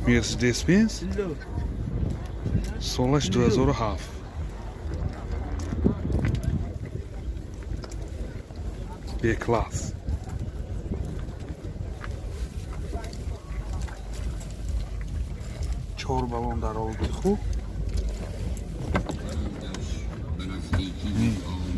Мерседес Бенз, солаш 2007. Б класс. Чор баллон дар ҳолати хуб.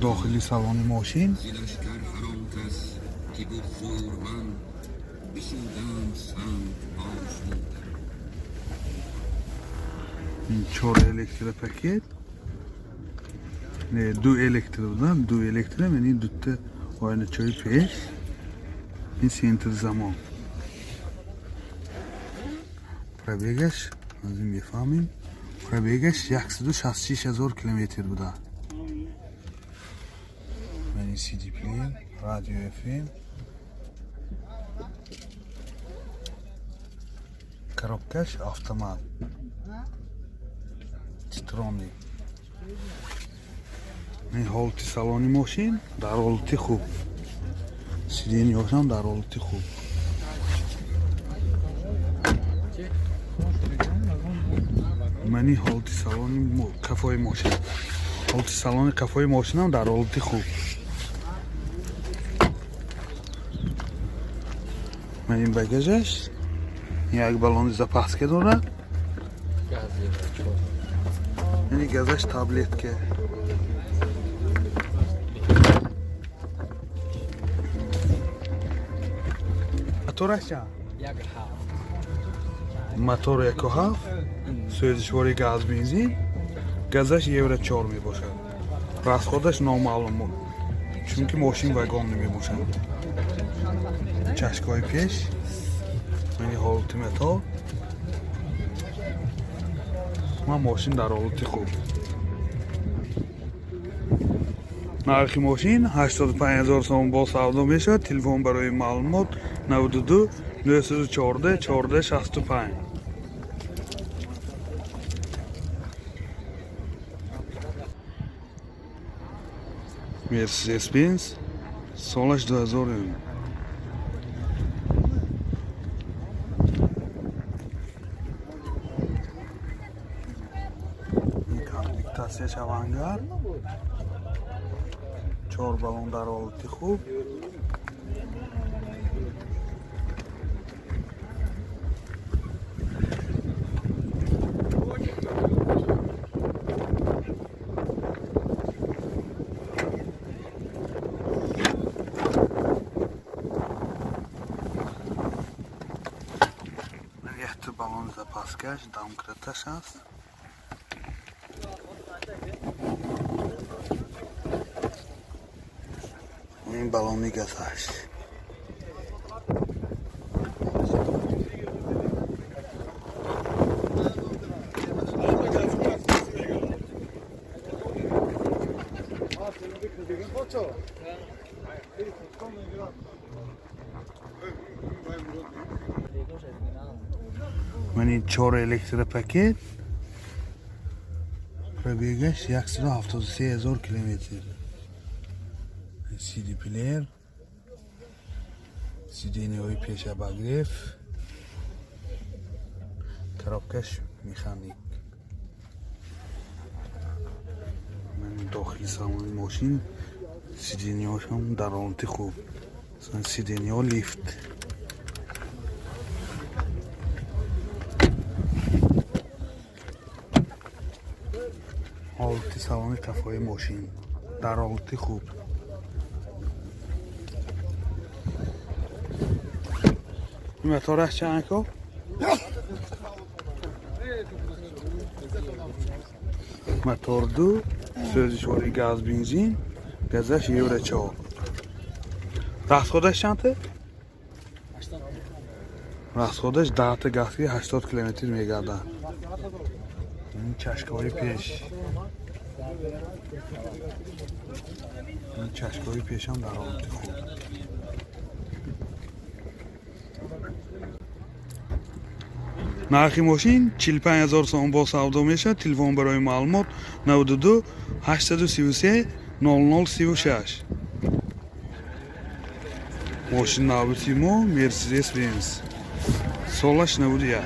Дохили салони мошин. ز لشکر هر آن کس که بد زورمند بسودند سنگ آسوده. Чор электропакет, не, ду электро будан, ду электро. Яъни дута оиначаи пеш, ин центр замок. Пробегаш аз ин мефаҳмем, пробегаш 166 000 километр буда. Яъни CD плеер, радио FM, коробкаш автомат Типтроник. Ин ҳолати салони мошин дар ҳолати хуб, сиденьяшам дар ҳолати хуб. Мани ҳолати салони кафои мошин, ҳолати салони кафои мошинам дар ҳолати хуб. Ман ин багажаш як баллони запаска дорад, яъне газаш таблетка. Мотораш чанд? 1.7. Мотор 1.7, сӯзишвори газ бензин, газаш евро 4 мебошад. Расходаш номаълум, чунки мошин вагон намебошад. Чашкҳои пеш, яъне ҳолати мотор ман мошин дар ҳолати хуб. Нархи мошин 85 ҳазор сомон, бо савдо мешавад. Телефон барои маълумот 92 914 14 65. Мерседес Бенз, солаш 2000. Ин комплектатсияш Авангард, чор баллон дар ҳолати хуб. Якта баллони запаскаш, домкраташ аст. Ин баллони газаш. Ман ин чор электропакет, пробегаш 173 000 километр, CD плеер, сиденьяҳои пеш обогрев, коробкаш механик. Ман дохили салони мошин, сиденьяҳошам дар ҳолати хуб, сиденьяҳо лифт. Ҳолати салони қафои мошин дар ҳолати хуб. Мотораш чанд, ако? Мотор ду, сӯзишвори газ бензин, газаш евро 4. Расходаш чандта? Расходаш 10-та газки 80 километр мегардад. Ин чашкаҳои пеш, ин чашкаҳои пешам дар ҳолати хуб. Нархи мошин 45 ҳазор сомон, бо савдо мешавад. Телефон барои маълумот 92 833 00 36. Мошин навбати мо Мерседес Бенз. Солаш 91.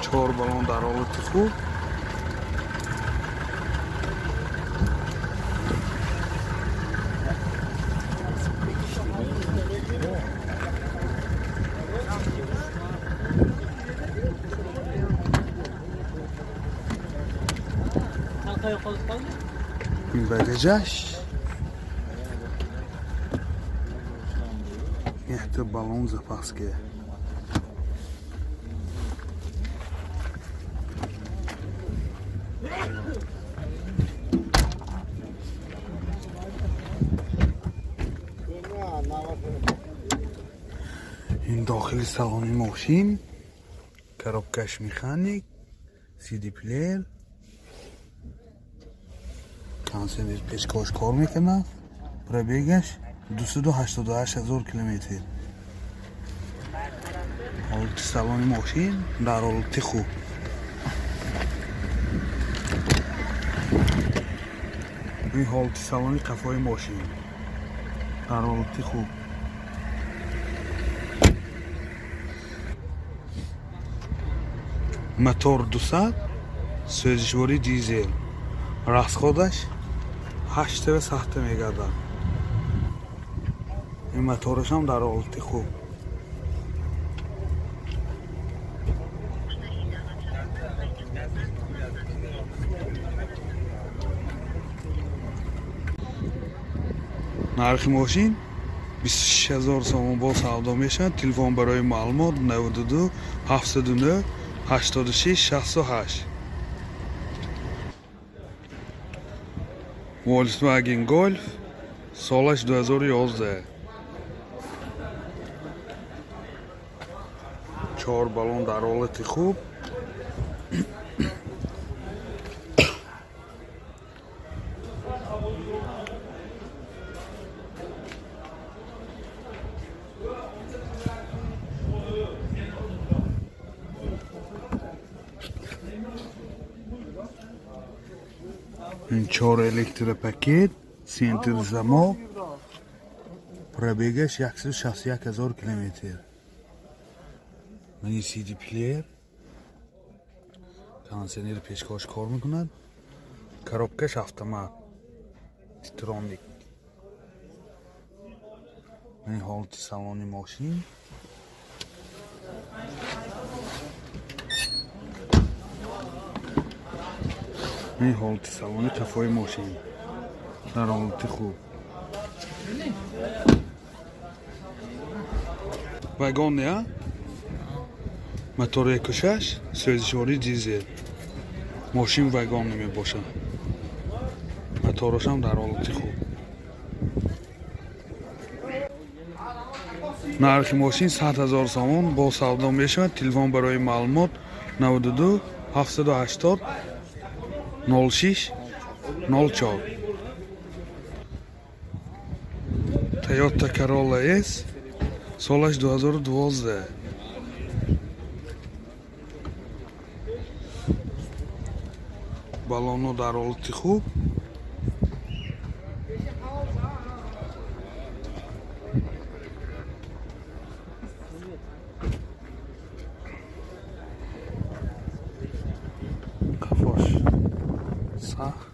Чор баллон дар ҳолати хуб. Ин багажаш, якта баллон запаска. Ин дохили салони мошин, коробкаш механик, CD плеер, кондитсионер печкош кор мекунад. Пробегаш 288 ҳазор километр. Ҳолати салони мошин дар ҳолати хуб. Ин ҳолати салони қафои мошин дар ҳолати хуб. Мотор 200, сӯзишворӣ дизел. Расходаш 8 сахта мегардад. Ин моторашам дар ҳолати хуб. Нархи мошин 26 000 сомон, бо савдо мешавад. Телефон барои маълумот: 92 709 86 68. Volkswagen Golf, солаш 2011. Чор баллон дар ҳолати хуб. Чор электропакет, центр замок. Пробегаш 161 ҳазор километр. Мани CD плеер, кондитсионери пешкош кор мекунад. Коробкаш автомат, Титроник. Мани ҳолати салони мошин. Ин ҳолати салони қафои мошин дар ҳолати хуб. Вагон я, мотор 1,6, сӯзишворӣ дизел. Мошин вагон мебошад. Моторашам дар ҳолати хуб. Нархи мошин 100 000 сомон, бо савдо мешавад. Телефон барои маълумот: 92 780 06 04. Toyota Corolla S, солаш 2012. Баллоно дар ҳолати хуб. Қафош сахт.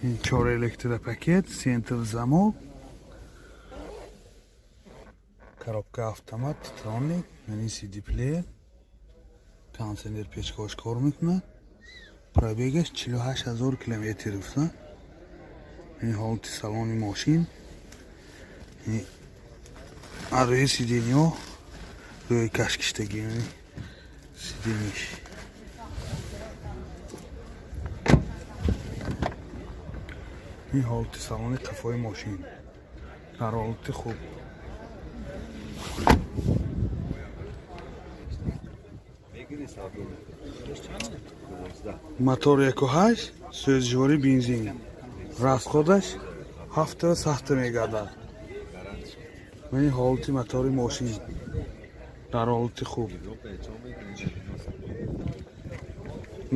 Ин чор электропакет, центр замок, коробка автомат, Титроник, мани CD плеер, кондитсионер печкош кор мекунад. Пробегаш 48 ҳазор километр гуфта. Ин ҳолати салони мошин. Рӯи сиденьё рӯи кашкиштагӣ сиденьиш. Ин ҳолати салони қафои мошин дар ҳолати хуб. Мегири савдо. 12. Мотор 1,8, сӯзишворӣ бензин. Расходаш ҳафта сахта мегардад. Ин ҳолати мотори мошин дар ҳолати хуб. Европа чо мекунӣ?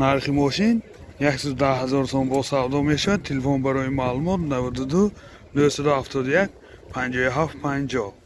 Нархи мошин 110 000 сом бо савдо мешавад. Телефон барои маълумот: 92 971 57 50.